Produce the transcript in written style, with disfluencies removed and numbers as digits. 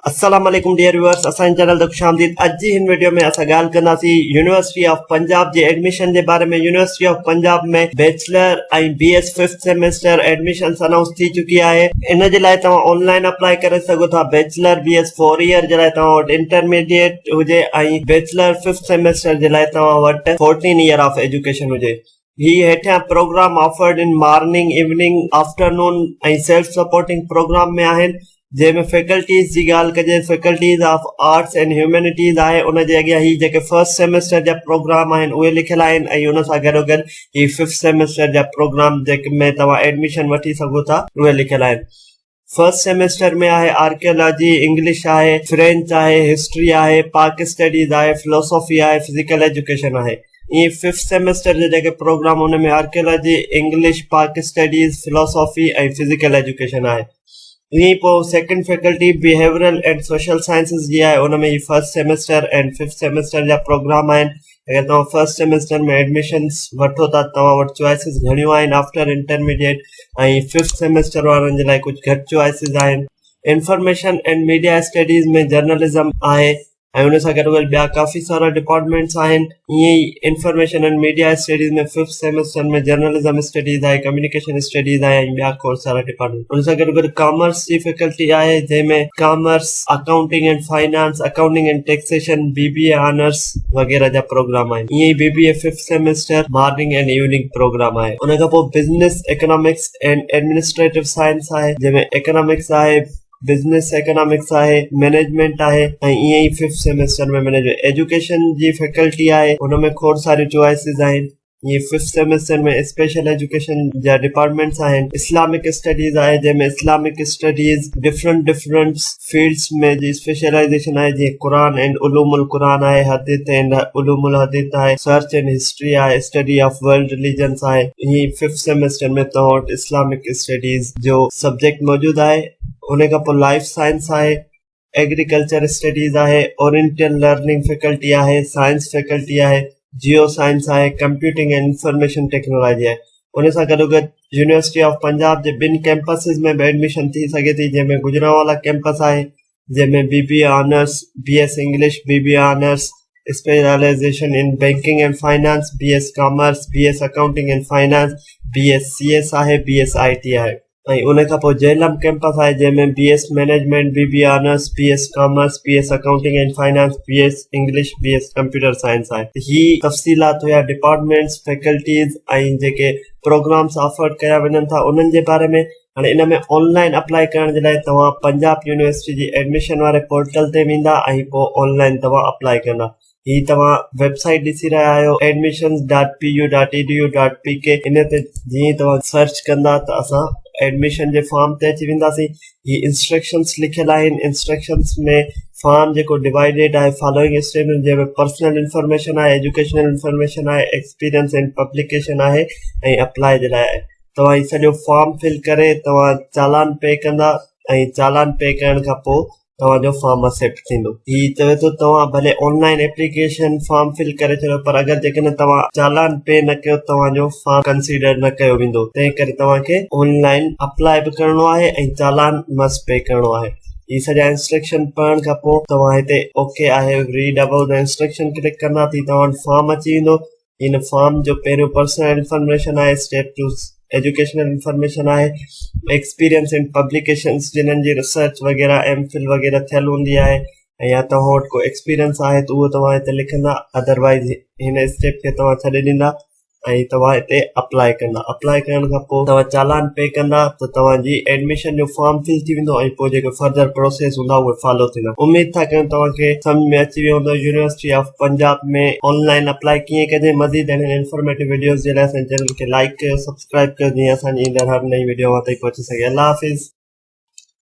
السلام عليڪم dear viewers اسان جي چينل تي خوش آمديد اڄ جي هن وڊيو ۾ اسان ڳالهه ڪنداسين يونيورسٽي آف پنجاب جي ايڊميشن جي باري ۾ university of Punjab ۾ bachelor ۽ B S fifth semester admissions announce ٿي چڪي آهي ان جي لاء توهان آن لائن اپلائي ڪري سگهو ٿا bachelor B S four year جي لاء توهان وٽ انٽرميڊيٽ هجي ۽ بيچلر ففٿ سيمسٽر جي لاء توهان وٽ فورٽين ايئر آف ايجوڪيشن هجي هي هيٺيان programme offered in morning, evening, afternoon ۽ self supporting programme ۾ آهن جنهن ۾ فيڪلٽيز جي ڳالهه ڪجي faculties of arts and humanities آهي ان جي اڳيان هي جيڪي فرسٽ سيمسٽر جا پروگرام آهن اهي لکيل آهن ۽ ان سان گڏو گڏ هي ففٿ سيمسٽر جا پروگرام جيڪي ۾ توهان ايڊميشن وٺي سگهو ٿا اهي لکيل آهن فرسٽ سيمسٽر ۾ آهي آرڪيالاجي انگلش آهي فرينچ آهي هسٽري آهي پاڪ اسٽڊيز آهي فلوسافي آهي فزيڪل ايجوڪيشن آهي ائين ففٿ سيمسٽر جا جيڪي پروگرام ان ۾ archaeology English Pak studies philosophy ۽ physical education آهي ائين ئي پوء second faculty behavioural and social sciences جي آهي ان ۾ هي first semester and fifth semester جا پروگرام آهن اگر توهان فرسٽ سيمسٽر ۾ ايڊميشنس وٺو ٿا توهان وٽ چوائسز گهڻيون آهن آفٽر انٽرميڊيٽ ۽ ففٿ سيمسٽر وارن جي لاء ڪجهه گهٽ چوائسز آهن information and media studies ۾ journalism آهي ۽ ان سان گڏوگڏ ٻيا ڪافي سارا ڊپارٽمينٽس آهن ائين ئي information and media studies ۾ fifth semester ۾ journalism studies آهي ڪميونيڪيشن اسٽڊيز آهي ۽ ٻيا کوڙ سارا ڊپارٽمينٽ ان سان گڏوگڏ ڪامرس جي فيڪلٽي آهي جنهن ۾ commerce accounting and finance accounting and taxation B B A honours وغيره جا پروگرام آهن ائين ئي B B A fifth semester morning and evening programme آهي ان کان پوء business economics and administrative science آهي جنهن ۾ ايڪانامڪس آهي بزنس ايڪانامڪس آهي مئنيجمينٽ آهي ۽ ائين ئي ففٿ سيمسٽر ۾ مئنيجمينٽ ايجوڪيشن جي فيڪلٽي آهي ان ۾ کوڙ ساريون چوائسز آهن ائين ففٿ سيمسٽر ۾ اسپيشل ايجوڪيشن جا ڊپارٽمينٽس آهن اسلامڪ اسٽڊيز آهي جنهن ۾ Islamic studies different different fields ۾ جي اسپيشلائزيشن آهي جيئن قرآن اينڊ علوم القرآن آهي حديث اينڊ علوم الحديث آهي سرچ اينڊ هسٽري آهي اسٽڊي آف ورلڊ رليجنس آهي ائين ففٿ سيمسٽر ۾ توهان وٽ اسلامڪ اسٽڊيز جو سبجيڪٽ موجود آهي ان کان پوء لائف سائنس آهي ايگريڪلچر اسٽڊيز آهي اورينٽل لرننگ فيڪلٽي آهي سائنس فيڪلٽي آهي جيو سائنس آهي ڪمپيوٽنگ ۽ انفارميشن ٽيڪنالاجي آهي ان سان گڏو گڏ يونيورسٽي آف پنجاب جي ٻن ڪيمپسز ۾ به ايڊميشن ٿي سگهي ٿي جنهن ۾ گجرانوالا ڪيمپس آهي جنهن ۾ B B A honours B S English B B A honours specialisation in banking and finance B S commerce B S accounting and finance B S C S آهي B S I ٽي آهي ۽ ان کان پوء Jhelum campus آهي جنهن ۾ B S management, B B honours, B S commerce, B S accounting and finance, B S English, B S computer science آهي. هي تفصيلات هيا departments, faculties ۽ جيڪي پروگرامس آفرڊ ڪيا وڃن ٿا انهن جي باري ۾. هاڻي ان ۾ آن لائن اپلائي ڪرڻ جي لاء توهان پنجاب يونيورسٽي جي ايڊميشن واري پورٽل تي ويندا ۽ پوء آن لائن توهان اپلائي ڪندا. هي توهان ويب سائيٽ ڏسي رهيا آهيو admissions dot P U dot E D U dot P K ان تي جيئن ئي توهان سرچ ڪندا ته اسان ايڊميشن جي فارم تي اچي وينداسين هي انسٽرڪشنس لکيل آهن انسٽرڪشنس ۾ فارم جيڪو ڊوائيڊيڊ آهي فالوئنگ اسٽيپ جنهن ۾ پرسنل انفارميشن آهي ايجوڪيشنل انفارميشن آهي ايڪسپيرينس اينڊ پبليڪيشن آهي ۽ اپلائي جي لاء آهي توهان هي سڄو فارم فل ڪري توهان چالان پي ڪندا ۽ چالان پي ڪرڻ کان پوء توهان جو فارم اڪسيپٽ ٿيندو. هي چوي ٿو توهان ڀلي on line application form fill ڪري ڇڏيو پر اگر جيڪڏهن توهان چالان پي نه ڪيو توهان جو فارم ڪنسيڊر نه ڪيو ويندو تنهن ڪري توهان کي آن لائن اپلائي به ڪرڻو آهي ۽ چالان مس پي ڪرڻو آهي. هي سڄا انسٽرڪشن پڙهڻ کان پوء توهان هتي okay I have read about the instruction click ڪندا ته توهان وٽ فارم اچي ويندو. هن فارم جو پهريون پرسنل انفارميشن آهي اسٽيپ ٽو ايجوڪيشنل انفارميشن آهي ايڪسپيرينس اينڊ پبليڪيشنس جنھن جي ريسرچ وغيره ايم فل وغيره ٿيل هوندي آهي ۽ يا توهان وٽ ڪو ايڪسپيرينس آهي ته اهو توهان هتي لکندا ادروائز هن اسٽيپ کي توهان ڇڏي ڏيندا ۽ توهان هتي اپلائي ڪندا اپلائي ڪرڻ کان پوء توهان چالان پي ڪندا ته توهان جي ايڊميشن جو فارم فل ٿي ويندو ۽ پوء جيڪي فردر پروسيس هوندا اهي فالو ٿيندا اميد ٿا ڪيون توهان کي سمجھ ۾ اچي ويو هوندو university of Punjab ۾ on line apply ڪيئن ڪجي مزيد اهڙين انفارميٽو وڊيوز جي لاء اسان جي چينل کي لائيڪ ڪيو سبسڪرائب ڪيو جيئن اسان جي ايندڙ هر نئين وڊيو اوهان تائين پهچي سگهي الله حافظ.